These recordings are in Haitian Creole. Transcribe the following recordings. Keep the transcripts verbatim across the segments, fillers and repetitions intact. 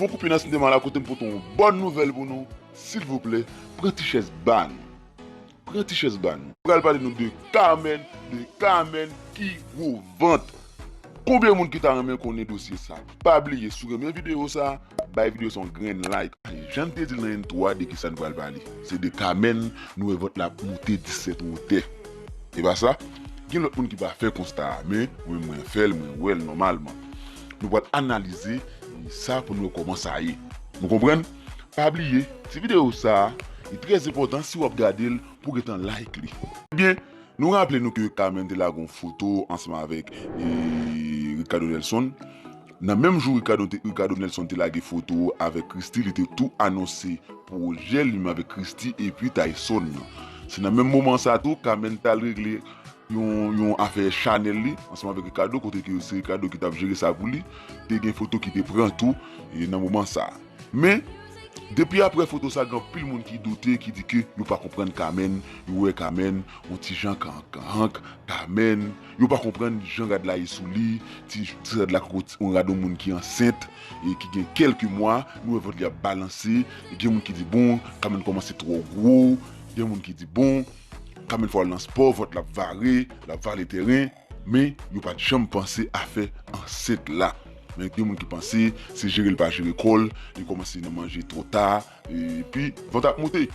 Bon, koupe nan sinema la kote m pote yon bòn nouvèl pou nou. Silvouplè, pran ti chèz ba nou. Pran ti chèz ba nou. M pral pale nou de Carmen, de Carmen ki gwo vant. Konbyen moun ki ta renmen konnen dosye sa? Pa bliye, si w renmen videyo sa, bay videyo sa yon grenn like. Jan m te di l nan entwo a, de ki sa n pral pale? Se de Carmen, nou wè vant la ap moute disèt wotè. E pa sa? Gen lòt moun ki pa fè konsta a, men mwen, mwen fè l, mwen wè l nòmalman. Nou pral analize sa pou nou wè kòman sa ye. Nou konprann? Pa bliye, ti videyo sa a, li trè enpòtan, si w ap gade l, pou gentan like li. Ebyen, nou raple nou ke Carmen te lage yon foto ansanm avèk, e, Ricardo Nelson. Nan menm jou Ricardo, te, Ricardo Nelson te lage foto avèk Christie, li te tou anonse pwojè li menm avèk Christie epi Tyson. Se nan menm moman sa tou, Carmen t al regle yon, yon afè chanèl li ansanm avèk Ricardo, kote ke se Ricardo ki t ap jere sa pou li. Te gen foto ki te pran tou, e, nan moman sa. Men, depi aprè foto sa, gen anpil moun ki doute, ki di ke yo pa konprann Carmen, yo wè Carmen yon ti jan kankan, Carmen, yo pa konprann jan rad la ye sou li, ti, ti rad la koko, yon rad yon moun ki ansent, e ki gen kèlke mwa, nou wè vant li ap balanse, e gen moun ki di, bon, Carmen kòmanse twò gwo, gen moun ki di, bon, Carmen fò al nan spò, vant l ap vare, l ap vale tèren, men yo pa t janm panse afè ansent la. Men gen moun ki panse se jere l pa jere kò l, li kòmanse nan manje twò ta, epi vant ap moute.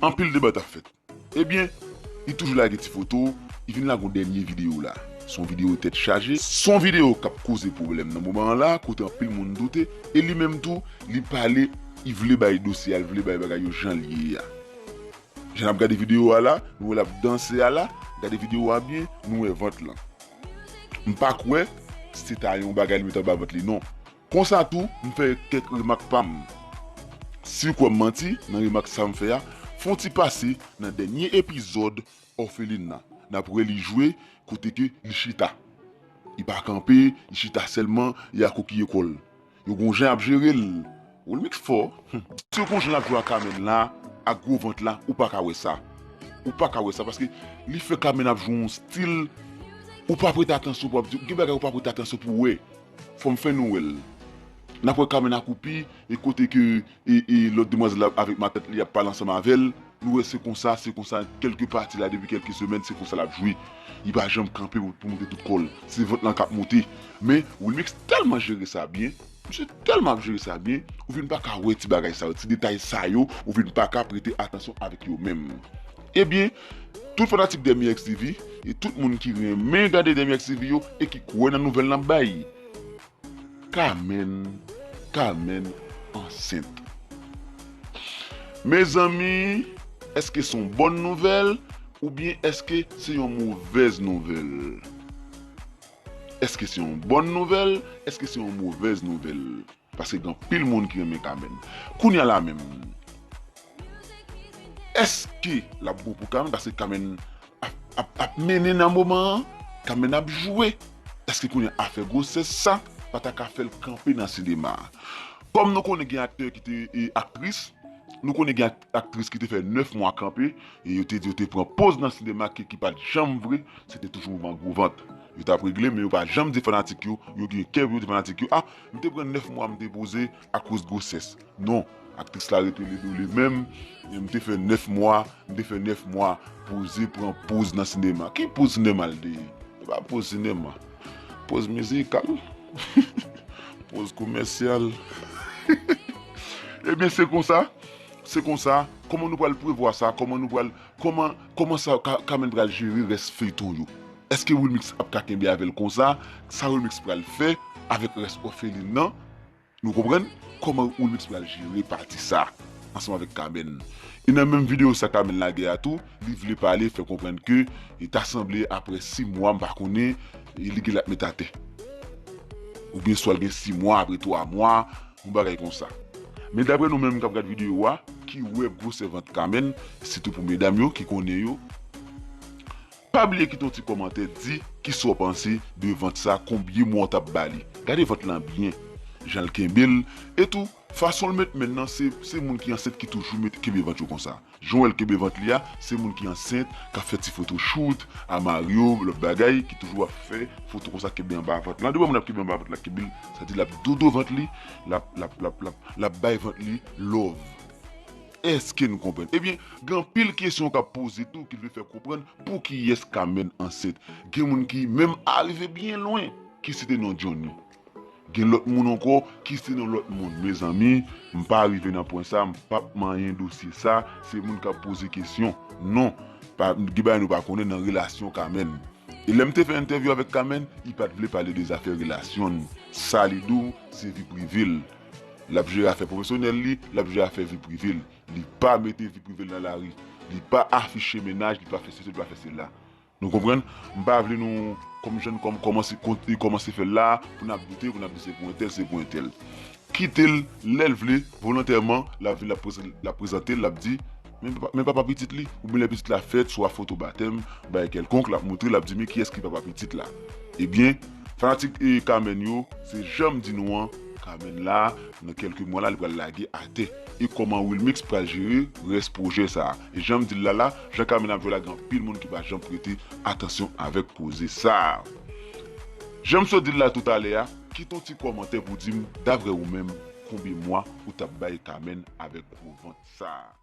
Anpil deba t ap fèt. Ebyen, li toujou lage ti foto, li vin lage yon dènye videyo la. Se yon videyo tèt chaje, se yon videyo k ap koze pwoblèm nan moman an la, kote anpil moun doute, e li menm tou, li pale, li vle bay dosye a, li vle bay bagay yo jan l ye a. Jan n ap gade videyo a la, nou wè l ap danse a la, gade videyo a byen, nou wè vant lan. M pa kwè se ta yon bagay li mete anba vant li, non. Konsa tou, m fè kèk remak pa m. Si w kwè m manti nan remak sa m fè a, fè yon ti pase nan dènye epizòd Òfelin nan. N ap wè li jwe kote ke li chita. Li pa kanpe, li chita sèlman, li akokiye kò l. Yo gon jan y ap jere l. Wilmix fò. Hmm. Si w gon jan l ap jwe ak Carmen la, ak gwo vant la, ou pa ka wè sa. Ou pa ka wè sa, paske li fè Carmen ap jwe yon stil, ou pa prete atansyon pou ap di, gen bagay ou pa prete atansyon pou wè. Fò m fè nou wè l. N ap wè Carmen akoupi, e kote ke, e, e lòt demwazèl la avèk matant li ap pale ansanm avè l. Nou wè se konsa, se konsa, kèlke pati la, depi kèlke semèn, se konsa l ap jwe. Li pa janm kanpe pou, pou moute tout kò l. Se vant lan k ap moute. Men, Wilmix tèlman jere sa byen, misye tèlman ap jere sa byen, ou vin pa ka wè ti bagay sa yo, ti detay sa yo, ou vin pa ka prete atansyon avèk yo menm. Ebyen, tout fanatik Dèmi X T V, e tout moun ki renmen gade Dèmi X T V yo, e ki kwè nan nouvèl n ap bay. Carmen, Carmen ansent. Mezanmi, èske se yon bòn nouvèl oubyen èske se yon movèz nouvèl? Èske se yon bòn nouvèl? Èske se yon movèz nouvèl? Paske gen anpil moun ki renmen Carmen. Kounye a la menm, èske l ap bon pou Carmen? Paske Carmen ap, ap, ap mennen nan moman an, Carmen ap jwe. Èske kounye a afè gwosès sa pa ta ka fè l kanpe nan sinema a? Kòm nou konnen gen aktè ki te, e aktris, nou konnen gen ak-, aktris ki te fè nèf mwa kanpe, e yo te di yo te pran poz nan sinema ki, ki pa t janm vre, se te toujou mouvman gwo vant. Yo t ap regle, men yo pa janm di fanatik yo, yo gen kè pou yo di fanatik yo, a, m te pran nèf mwa, m te poze akoz gwosès. Non, aktris la rete li do li menm, e m te fè nèf mwa, m te fè nèf mwa poze pran poz nan sinema. Ki poz sinema l te ye? Se pa poz sinema. Poz mizikal. Poz komèsyal. Ebyen, se konsa. Se konsa. Kòman nou pral prevwa sa? Kòman nou pral, kòman, kòman sa, Ka-, Carmen pral jere rès feyton yo? Èske Wilmix ap ka kenbe avè l konsa? Sa Wilmix pral fè avèk rès òfelin nan? Nou konprann kòman Wilmix pral jere pati sa ansanm avèk Carmen. E nan menm videyo sa Carmen lage a tou, li vle pale, fè konprann ke li ta sanble aprè sis mwa, m pa konnen, e li gen l ap met atè. Oubyen swa l gen sis mwa, aprè twa mwa, yon bagay konsa. Men daprè nou menm k ap gad videyo a, ki wè gwosè vant Carmen, sitou pou medam yo ki konnen yo, pa bliye kite yon ti kòmantè, di kisa w panse de vant sa, konbyen mwa w t ap ba li. Gade vant lan byen. jan l kenbe l, e tou fason l met men nan, se se moun ki ansent ki toujou met kenbe vant yo konsa. Jan w wè l kenbe vant li a, se moun ki ansent k ap fè ti photoshoot a Mario, lòt bagay, ki toujou ap fè foto konsa, kenbe anba vant lan. Depi moun ap kenbe anba vant la, kenbe l, sa di l ap dodo vant li, l ap l ap l ap l ap l ap bay vant li love. Èske nou konprann? Ebyen, gen anpil kesyon k ap poze tou ki vle fè konprann pou kiyès Kamèn ansent. Gen moun ki menm arive byen lwen ki site non Johnny. Gen lòt moun ankò ki site non lòt moun. Mezanmi, m pa rive nan pwen sa, m p ap manyen dosye sa, se moun k ap poze kesyon. Non, pa, gen bagay nou pa konnen nan relasyon Kamèn. E lè m te fè entèvyou avèk Kamèn, li pa t vle pale de zafè relasyon n. Sa li di w, se vi prive l. L ap jere afè pwofesyonèl li, l ap jere afè vi prive l. Li pa mete vi prive l nan lari. Li pa afiche mennaj, li pa fè sesi, li pa fè sela. Nou konprann? M pa vle nou, kòm jèn, kòm kòmanse kont-, kòmanse fè l la, pou n ap doute, pou n ap di se pou entèl, se pou entèl. Kite l, lè l vle, volontèman, l ap vin, l ap prezan-, l ap prezante l, l ap di, men papa, men papa pitit li, oubyen lè pitit la fèt, swa foto batèm, bagay kèlkonk, l ap montre, l ap di, men kiyès ki papa pitit la? Ebyen, fanatik e Kamèn yo, se jan m di nou an, Kamèn la, nan kèlke mwa la, li pral lage atè. E kòman Wilmix pral jere rès pwojè sa a? E jan m di l la la, jan Kamèn ap jwe la, gen anpil moun ki pa janm prete atansyon avèk koze sa a. Jan m sot di l la toutalè a, kite yon ti kòmantè pou di m, daprè ou menm, konbyen mwa ou t ap bay Kamèn avèk gwo vant sa a?